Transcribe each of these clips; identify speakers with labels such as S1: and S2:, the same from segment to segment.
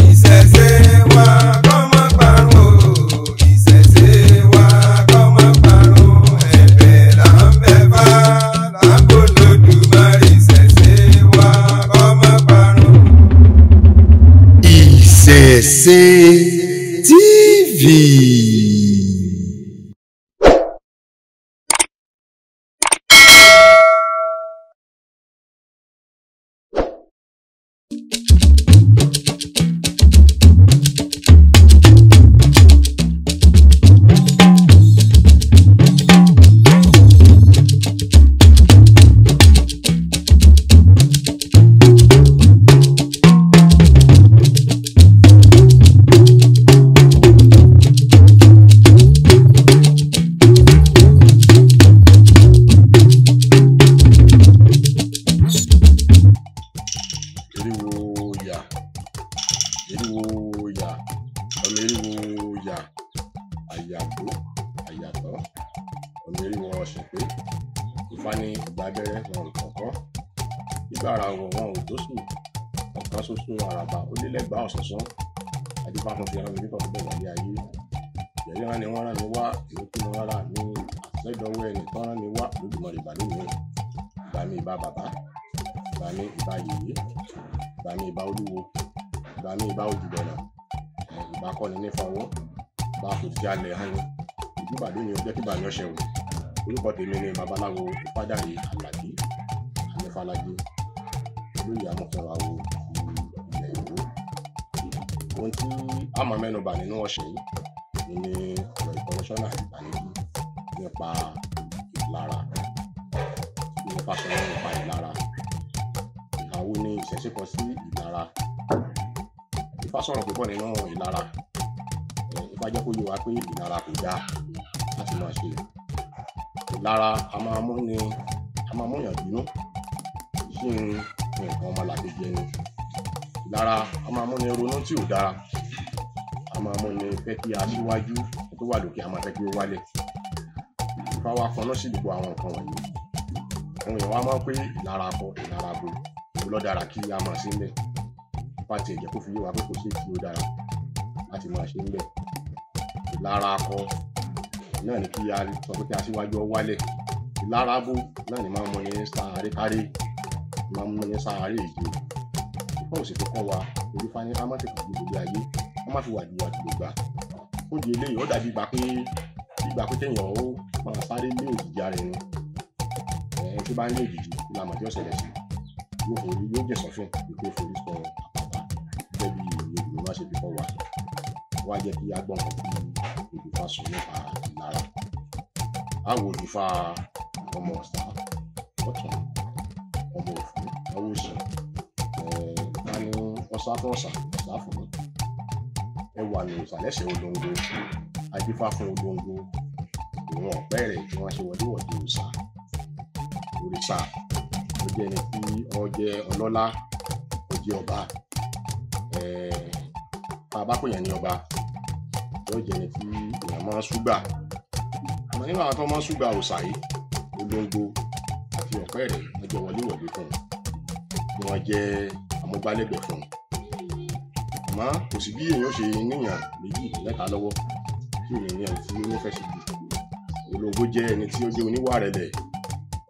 S1: Ìṣẹ̀ṣe wa kó má parun o, ìṣẹ̀ṣe wa kó má parun, ẹ̀bẹ̀ là ń bẹ̀ fá, là ń bò lódùmarè, ìṣẹ̀ṣe wa kó má parun.
S2: Ìṣẹ̀ṣe TV.
S3: Eriwo yà, eriwo yà, ọmọ eriwo yà, àyàgbó àyàtọ̀, ọmọ eriwo ọ̀sìn pé Ifá ní ìgbà abẹ́rẹ́ wọn ò kọ̀kọ́, nígbà ara wọ̀ wọn ò tó sùn, ọ̀kan ṣoṣo àràbà ó lé lẹ́gbàá ọ̀sánṣán, adífá fún fi rán mi nípa ọ̀gbọ̀n wáyé ayé, ìyẹ̀rí rán ni wọ́n rán mi wá, èmi kí mo rárá mi, àtẹ́dọ́wọ́ ẹni tán rán mi wá, Olódùmarè ìbà lónìí, ìbà mi ìbà bàbá, ìbà mi ìbà yèyé, ìbà mi ìbà olúwo, ìbà mi ìbà ojúbọ̀nà, ìbà kọ́ni nífa ọwọ́, ìbà kò tí alẹ̀ hàn ni, ìjúbà lónìí ọjọ́ tí bàmí ọ̀ṣẹ̀ wò. Orúkọ tèmi ni babaláwo Ifádàrè Àlàdé Anífálájé, olóyè amúfẹ́ra wo ti ilẹ̀ Ìwó. Ohun tí a máa mẹ́nubà nínú ọ̀sẹ̀ yìí ni ọ̀rọ̀ ìtọ́nisọ́nà ìgbàlódé nípa ìlara. Nípa sọ̀rọ̀ nípa ìlara. Ìhà wo ni ìṣẹ̀ṣe kọ sí ìlara? Ifá sọ̀rọ̀ púpọ̀ nínú ìlara. Ifá jẹ́ kó yé wa pé ìlara kò dáa láti máa ṣe. Ìlara a máa mú ni, a máa múyàn bínú sí nǹkan ọmọlàkejì ẹni. Ìlara a máa mú ni ronú tí ò dára. A máa mú ni fẹ́ kí aṣíwájú tó wà lókè, a máa fẹ́ kí ó wálẹ̀. Ifá wa fọnná sí gbogbo àwọn nǹkan wọ̀nyí. Àwọn èèyàn wa máa ń pé ìlara akọ, ìlara abo, èwo ló dára kí a máa ṣe ńbẹ̀. Ifá tiẹ̀ jẹ́ kó fi yé wa pé kò sí èyí tí ó dára láti máa ṣe ńbẹ̀. Ìlara akọ náà ni kí a sọ pé kí aṣíwájú ó wálẹ̀. Ìlara abo náà ni máa ń mú ni sáré káré, máa ń mú ni sáré ìje. Ifá ò sì fi kọ́ wa, torí Ifá ní ká má fi kánjú gbogbo ayé, ká má fi wàdùwàdù lògbà. Fún ìdí eléyìí, ó dàbí ìgbà pé, ìgbà pé kéèyàn ó máa sáré lé òjìji ara ẹni. Ẹni tí bá ń lé òjìji, kí la mọ̀ tí ó ṣẹlẹ̀ sí? Yóò forí, yóò jẹ̀ sọ́fìn, bí kò forí sọ àpáta. Gẹ́gẹ́ bí ìwé Yorùbá ṣe fi kọ́ wa. Ó wá jẹ́ kí a gbọ́ nǹkan tí Odùfá sọ nípa ìlara. A wo Odùfá ọmọ ọ̀sà lọ́tùn, ọmọ òfún lọ́wọ́ òsì. Ifá ní ọ̀sá fún ọ̀sà, ọ̀sá fún. Ẹwà ni òòṣà lẹ́sẹ̀ olóńgbò, adífá fún olóńgbò, ìwọ̀n ọ̀pẹ rẹ̀ tí wọ́n ṣe wọléwọ̀de òòṣà. Òrìṣà ó jẹ́ ẹni tí ó jẹ́ ọlọ́lá, ó jẹ́ ọba. Tá a bá pèèyàn ní ọba, yóò jẹ́ ẹni tí èèyàn máa ń ṣúgbà. Àmọ́ nínú àwọn tó máa ń ṣúgbà òòṣà yìí, olóńgbò àti ọ̀pẹ rẹ̀ wọ́n jẹ́ wọléwọ̀de fún un, tí wọ́n jẹ́ amúgbálẹ́gbẹ̀ẹ́ fún un. Àmọ́ kò sí bí èèyàn ó ṣe níyàn méjì mẹ́ta lọ́wọ́ tí ò ní ní ẹni tí ó nífẹ̀ẹ́ sí jù. Olóńgbò jẹ́ ẹni tí ó jẹ́ oníwà ìrẹ̀lẹ̀,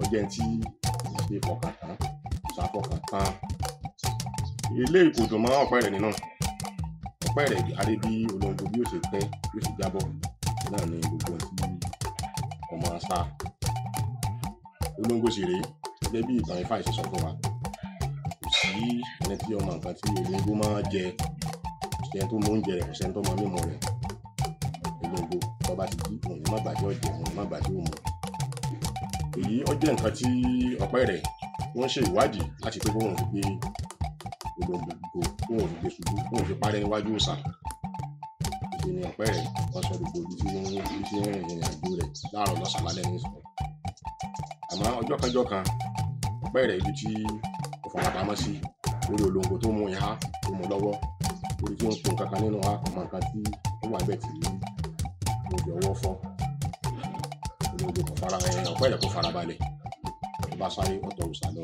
S3: ó jẹ́ ẹni tí kò ṣe fọkàn tán, kò ṣàfọkàn tán. Eléyìí kò dùn mọ́ ọ̀pẹ rẹ̀ nínú. Ọ̀pẹ rẹ̀ á rí bí olóńgbò bí ó ṣe tẹ́, bí ó ṣe jábọ́, náà ni gbogbo ohun tí ó máa ń sá. Olóńgbò sì rèé, gẹ́gẹ́ bí ìtàn Ifá yìí ṣe sọ fún wa. Kò sí ẹni tí ó mọ nǹkan tí olóńgbò máa ń jẹ, kò sí ẹni tó mọ oúnjẹ rẹ̀, kò sí ẹni tó mọ mímu rẹ̀. Olóńgbò tó bá ti jí, òun ní má gbà tí ó jẹ, òun ní má gbà tí ó mu. Èyí ó jẹ́ nǹkan tí ọ̀pẹ rẹ̀ wọ́n ṣe ìwádìí láti pé kóun fi gbé olóńgbò, kóun fi gbé ṣubú, kóun fi parẹ́ níwájú òòṣà. Ìṣe ni ọ̀pẹ rẹ̀ wọ́n sọ gbogbo ibi tí ń rìn ìrìn àjò rẹ̀ láàárọ̀ lọ́sàn-án lálẹ́ ní sọ. Àmọ́ ọjọ́ kan jọ́ kan, ọ̀pẹ rẹ̀ ibi tí ó farapamọ́ sí lórí olóńgbò tó mú ihá tó mú lọ́wọ́, lórí tí ó ń po nǹkan kan nínú ihá, kò mọ nǹkan tí ó wà níbẹ̀ tí ó fi ọwọ́ fọ́. Olóńgbò kò fara, ọ̀pẹ rẹ̀ kò farabalẹ̀. Ọba sáré ọ̀tọ̀ òòṣà lọ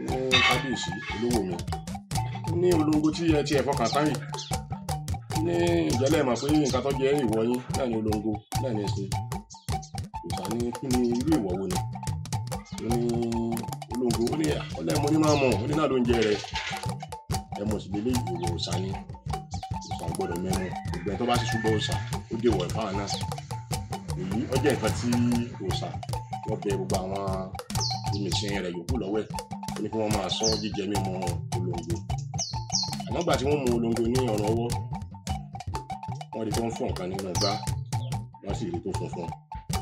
S3: ní kábíyèsí olówó mi, ó ní olóńgbò tí ẹ ti ẹ̀ fọkàn tán yìí ní ìjẹ́lẹ̀ mọ̀ pé nǹkan tó jẹ́ ìwọ yín náà ní olóńgbò náà ní ẹsẹ̀. Òòṣà ní kí ni irú ìwọ wo ni? Ó ní olóńgbò, ó ní ọlẹ́mu ní máa mọ̀, ó ní náà ló ń jẹ rẹ̀ ẹmu sì lélẹ́ ìwọ òòṣà ni. Òòṣà gbọ́dọ̀ mẹ́mu, gbogbo ẹni tó bá sì ṣùgbọ́n òòṣà ó dé ìwọ̀ ẹ̀fáà náà. Èyí ó jẹ́ nǹkan tí òòṣà wọ́n bẹ gbogbo àwọn ìmìsìn rẹ̀ yòókù lọ́wọ́ ẹ̀, ó ní kí wọ́n máa ṣọ́ jíjẹ mímu olóńgbò. Àmọ́ ìgbà tí wọ́n mú olóńgbò ní ọ̀rọ̀ ọwọ́, wọ́n rí tó ń fọ́ nǹkan nínú igbá, wọ́n sì rí tó funfun.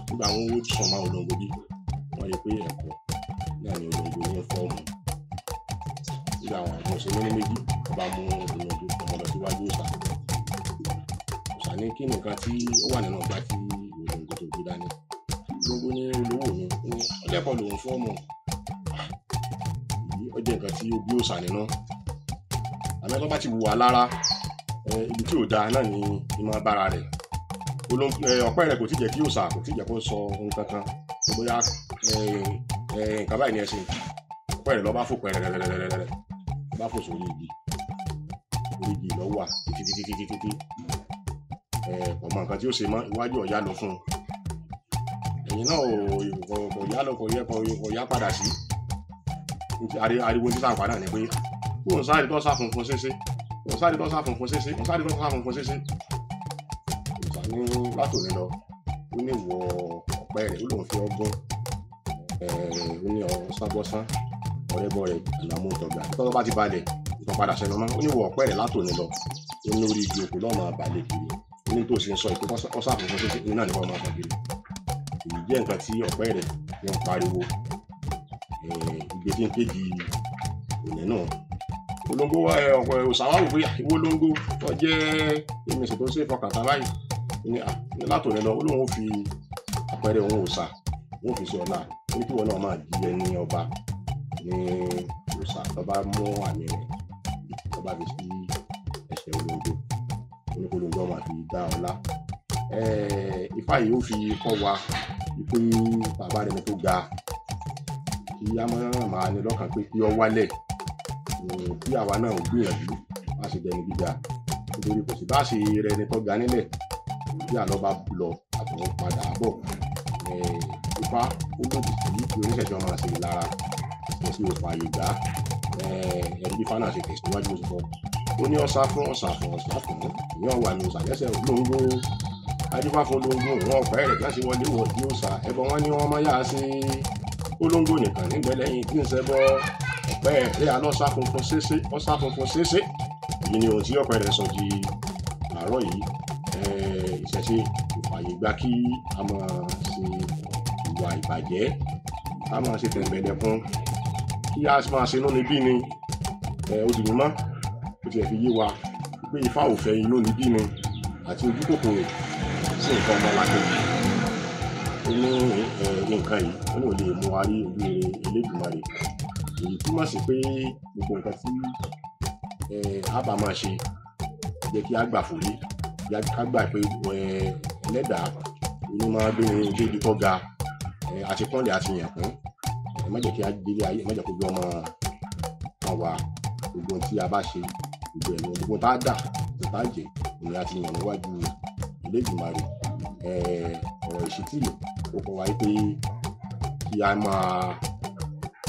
S3: Nígbà wọn ó sàn máa olóńgbò bí, wọ́n rí pé ẹ̀kọ́ náà ni olóńgbò ní fọ́ọ̀mù. Nígbà àwọn ọmọ ní méjì, wọ́n bá mú olóńgbò ọmọ lọ síwájú òòṣà. Òòṣà ní kí nìkan tí ó wà nínú igbá tí olóńgbò tó gbé dání. Olóńgbò ní olówó mi, ní ọlẹ́kọ̀ọ́ lòun fọ́ọ̀mù. Èyí ó jẹ́ nǹkan tí ó bí òòṣà nínú. Àmọ́ tó bá ti wù wá lára, ibi tí ò dáa náà ni ìmọ̀ bára rẹ̀. Ọ̀pẹ rẹ̀ kò tí jẹ́ kí òòṣà kò tí jẹ́ kó sọ ohun kankan bóyá nǹkan báyìí ni ẹ ṣe. Ọ̀pẹ rẹ̀ lọ bá fò pẹ̀rẹ̀rẹ̀rẹ̀rẹ̀rẹ̀, bá fò sórí igi, orí igi lọ wà títí títí títí títí. Kò mọ nǹkan tí ó ṣe mọ́, iwájú ọ̀yá lọ fún un. Ẹ̀yìn náà kò yá lọ, kò yẹ kò yá padà sí. Ariwo tí sáà padà ní pé kó n sáré tó sá funfun ṣéṣe, òun sáré tó sá funfun ṣéṣe, òun sáré tó sá funfun ṣéṣe. Òòṣà ní látòní lọ, ó ní wọ ọ̀pẹ rẹ̀, ó lòun fi ọgbọ́n, ó ní ọ̀sánbọ́sán, ọ̀rẹ́bọ̀rẹ̀, àlàmú tọ̀gbà. Tọ́tọ́ bá ti balẹ̀, ìtàn padà sẹ́nu mọ́. Ó ní wọ ọ̀pẹ rẹ̀ látòní lọ, ó ní orí igi òkú lọ́ọ́ máa balẹ̀ kiri. Ó ní tó ṣe ń sọ ìpè ọ̀sá funfun ṣéṣe, ní náà ni wọ́n máa sọ kiri. Èyí jẹ́ nǹkan tí ọ̀pẹ rẹ̀ fi ń pariwo, ìgbé tí ń kéde òní náà. Olóńgbò wa ọ̀pọ̀ òòṣà wa wò pé ìwọ olóńgbò tó jẹ́ ìmísìn tó ṣe fọkàn tán báyìí ní látòní lọ, ó lóun ó fi àpẹẹrẹ òun òòṣà òun fi ṣe ọlá, ó ní kí wọn náà máa di ẹni ọba ní òòṣà tó bá mú àmì rẹ̀ tó bá fi sí ẹsẹ̀ olóńgbò, ó ní kó olóńgbò máa fi dá ọlá. Ifá yìí ó fi kọ́ wa pé bàbá rẹ̀ ni tó ga, kí á máa ní lọ́kàn pé kí ọ wálẹ̀, kí àwa náà ò gbìyànjú bá ṣe dẹni gíga, nítorí kò sí bá ṣe rẹ ẹni tó ga nílẹ̀ bí àlọ́ bá lọ àbọ̀ padà bọ̀. Ifá ó lòdì sí kí oníṣẹ̀ṣe máa ṣe ìlara, kò sí òfò àyè gbà. Ẹ̀rí bí Ifá náà ṣe tẹ̀síwájú bó ṣe sọ, ó ní ọ̀sá fún ọ̀sà fún ọ̀sà fún ìyẹn wà ní òòṣà lẹ́sẹ̀ olóńgbò, adífá fún olóńgbò òun ọ̀pẹ rẹ̀ kí wọ́n ṣe wọlé wọ̀ di òòṣà ẹbọ wọn ní wọ́n máa yá sí olóńgbò nìkan nígbẹ̀lẹ́yìn tí ń ṣẹbọ ọ̀pẹ rẹ̀ alọ́sà funfun ṣéṣe, ọ̀sà funfun ṣéṣe. Èyí ni ohun tí ọ̀pẹ rẹ̀ sọ di àárọ̀ yìí. Ìṣẹ̀ṣe kò fààyè gbà kí a máa ṣe ìwà ìbàjẹ́, ká máa ṣe tẹ̀m̀bẹ̀lẹ̀kun, kí a máa ṣe inúnibí ni. Ó di mímọ́, ó tiẹ̀ fi yé wa pé Ifá ò fẹ́ inúnibí ni àti ojú kòkòrò sí nǹkan ọmọlàkejì. Ó ní nǹkan yìí ó ní ò lè mú wa rí ojú rere Elédùmarè. Èyí túmọ̀ sí pé gbogbo nǹkan tí a bá máa ṣe, jẹ́ kí a gbà fòrí, ká gbà pé ẹlẹ́dàá oní máa gbé ní débi tó ga, àti kúnlẹ̀ àti yànkún. Ẹ má jẹ́ kí a délé ayé, ẹ má jẹ́ kó gbé ọmọ kan wá. Gbogbo ohun tí a bá ṣe, gbogbo ẹ̀mí, gbogbo tá a dà, gbogbo tá a jẹ, òun ni a ti yàn níwájú Elédùmarè. Ọ̀rọ̀ ìṣítí ó kọ́ wa pé kí a máa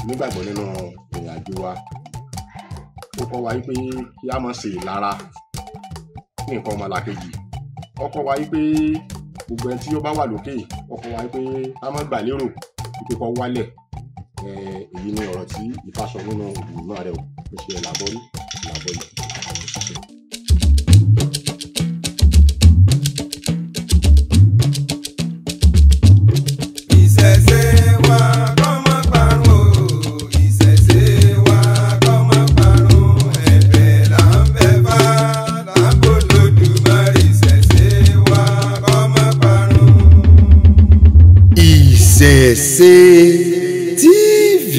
S3: nígbàgbọ́ nínú ìrìn àjò wa. Ó kọ́ wa pé kí a má ṣe ìlara ní nǹkan ọmọlàkejì. Ó kọ́ wa pé gbogbo ẹni tí ó bá wà lókè, ó kọ́ wa pé ká má gbà lérò pé kó wálẹ̀. Èyí ni ọ̀rọ̀ tí Ifá sọ nínú òdù náà rẹ̀ o. Ó ṣe ẹ̀làbọ́rí, ẹ̀làbọ́yè, àwọn òṣìṣẹ́.
S1: Ìṣẹ̀ṣe wa kó má parun o, ìṣẹ̀ṣe wa kó má parun, ẹ̀bẹ̀ là ń bẹ̀ fá, là ń bọ̀ Olódùmarè, ìṣẹ̀ṣe wa kó má parun.
S2: Ìṣẹ̀ṣe TV.